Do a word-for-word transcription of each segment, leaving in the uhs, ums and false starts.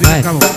Baik.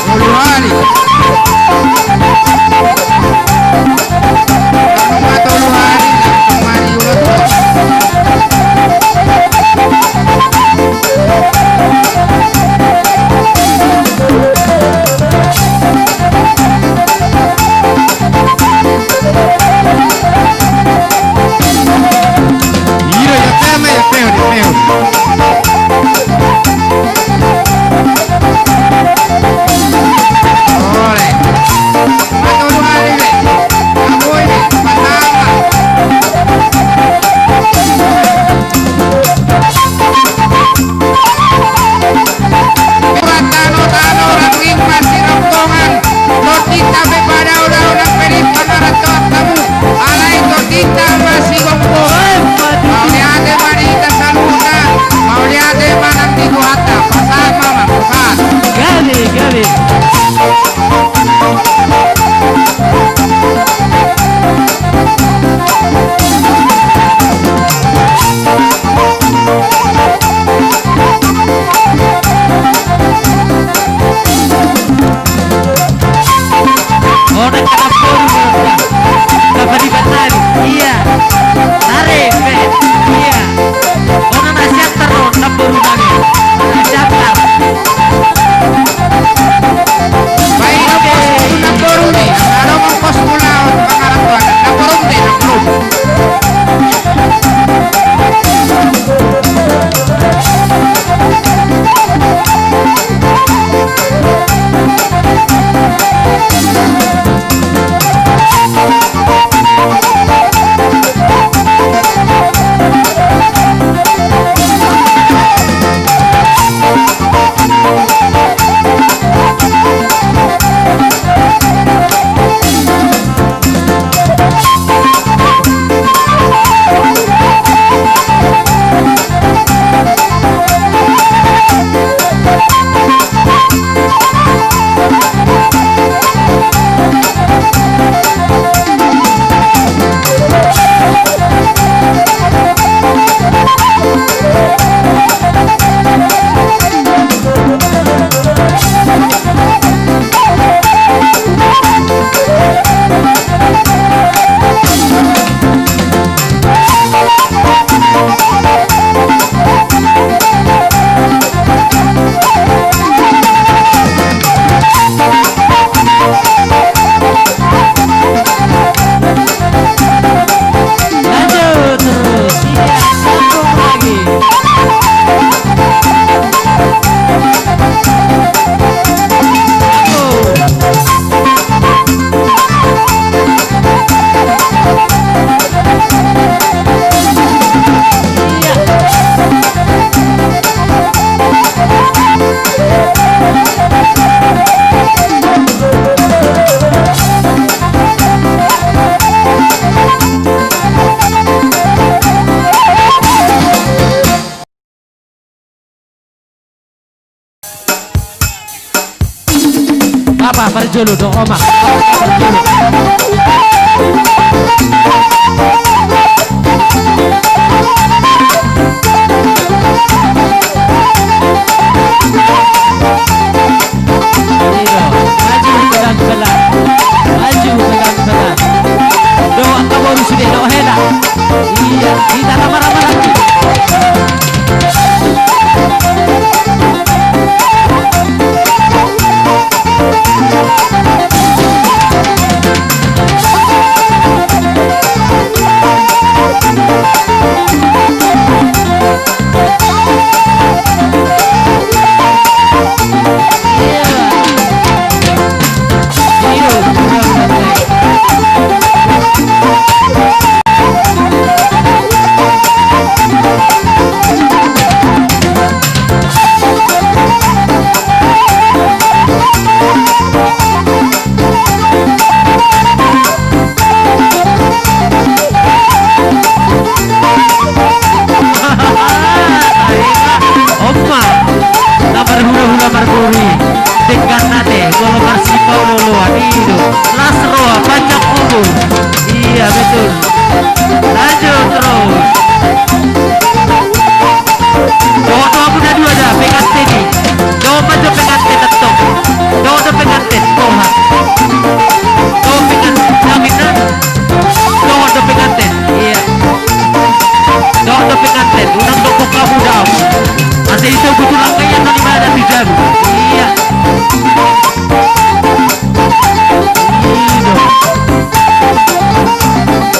Tolu hali. Tolu hali. Mauliate ma di hita saluhutna, mauliate ma nang di Tuhanta, pasahat ma, pasahat. Gabe, gabe. Ona kana boru na. Kapalibat nari. Iya. Tarik, pe. Iya. Ona na siantar on, na boru nari. Na siantar. Baik, oke. Na boru ni. Adong ongkos mula on, pangaran tuan. Na boru ni, na boru. Bapa, parjolo do, oma. Iyo, maju ke dalam gelar. Maju ke dalam gelar. Do, angka boru sude, do, hela. Iya, hita na marhaha-haha.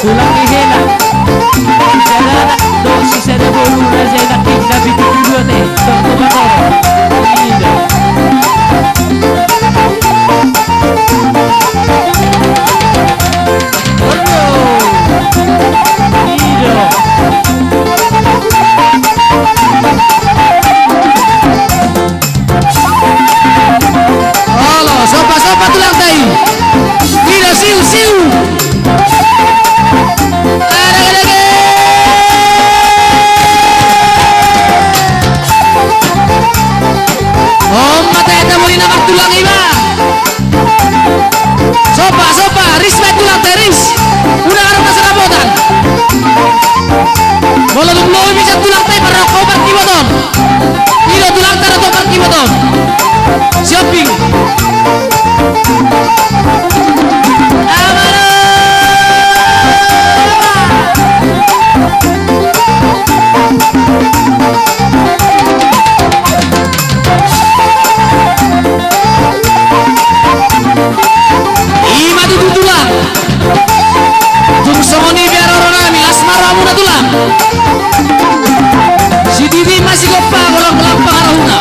Tulang ni hela. Sisada anak do, sisada boru, raja i nangkin na pitu pulu dua te. Tong tong bakoro. Ido. Ido. Olo, somba, somba tulang ta i. Ido, siu, siu. Adege, adege. On ma tahe, tamoli na martulang iba. Somba, somba, ris ma tulang ta i, ris. Unang adong na so dapotan. Molo dung lobi bisa tulang ta i, parrohahon parkibot on. Ido tulang ta i, parrohahon parkibot on. Sioping. Amalo. I ma tutu tulang. Tung songon i pe haroro nami, las ma rohamuna tulang. Sididi ma sigompa, golang-golang pangarahutna.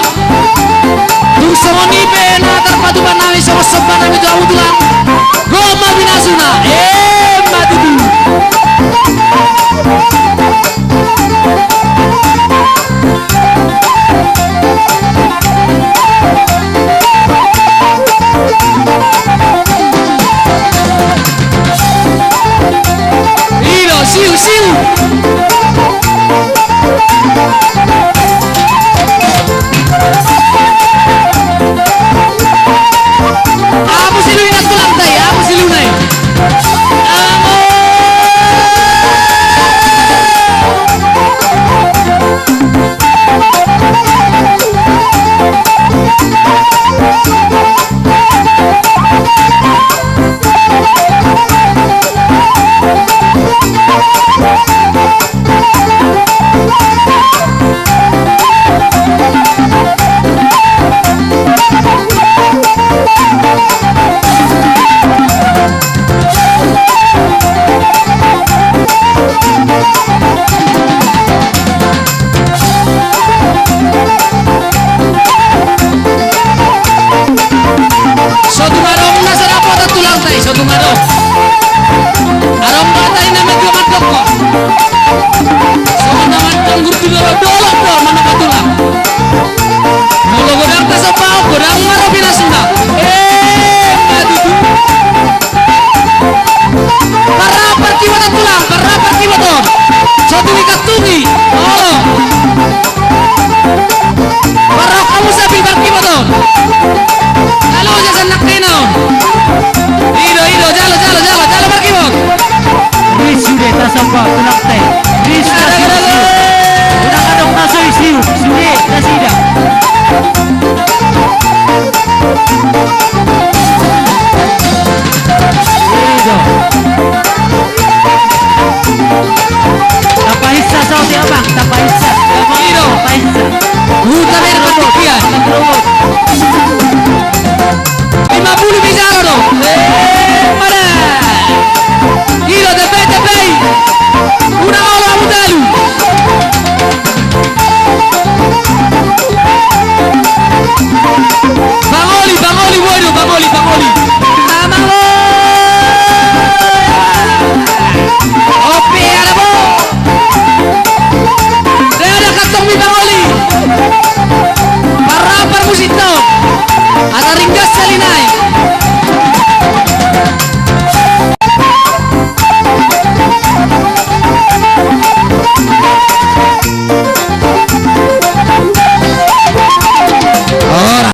Tung songon i pe na tarpatupa nami, songon somba nami tu hamu tulang. Gok ma pinasuna, e ma tutu. Ido, siu, siu. Amu silu i na tulang ta i, amu silu na i. So tung adong na so dapotan tulang ta i, so tung adong. Adong do hata ni na metua mandok. Songon na mandok gurtu do, dolok do manang tulang. Molo godang ta so paok, godang ma ro pinasuna. E ma tutu. Parrohahon parkibot on tulang, parrohahon parkibot on. So tung i kantungi. Olo. Parrohahon hamu sabil parkibot on. Jalo jasa nangkin on. Ido, ido, jalo, jalo, jalo, jalo parkibot. Ris sude tasomba tulang ta i. Ris na siu, siu. Unang adong na so i siu, sude nasida. Ido. Tapahinsa saotik, Amang, tapahinsa. Ido. Tapahinsa. Huta Merpatikian. Lima puluh bicara do. E, mana? Ido, tepai, tepai. Unang olo hamu talu. Pangoli, pangoli, boi do, pangoli, pangoli. Amang o. Ope, ala bo. Dada kantong mi pangoli. Parrapar musik to. Asa ringgas sali nai. Ora.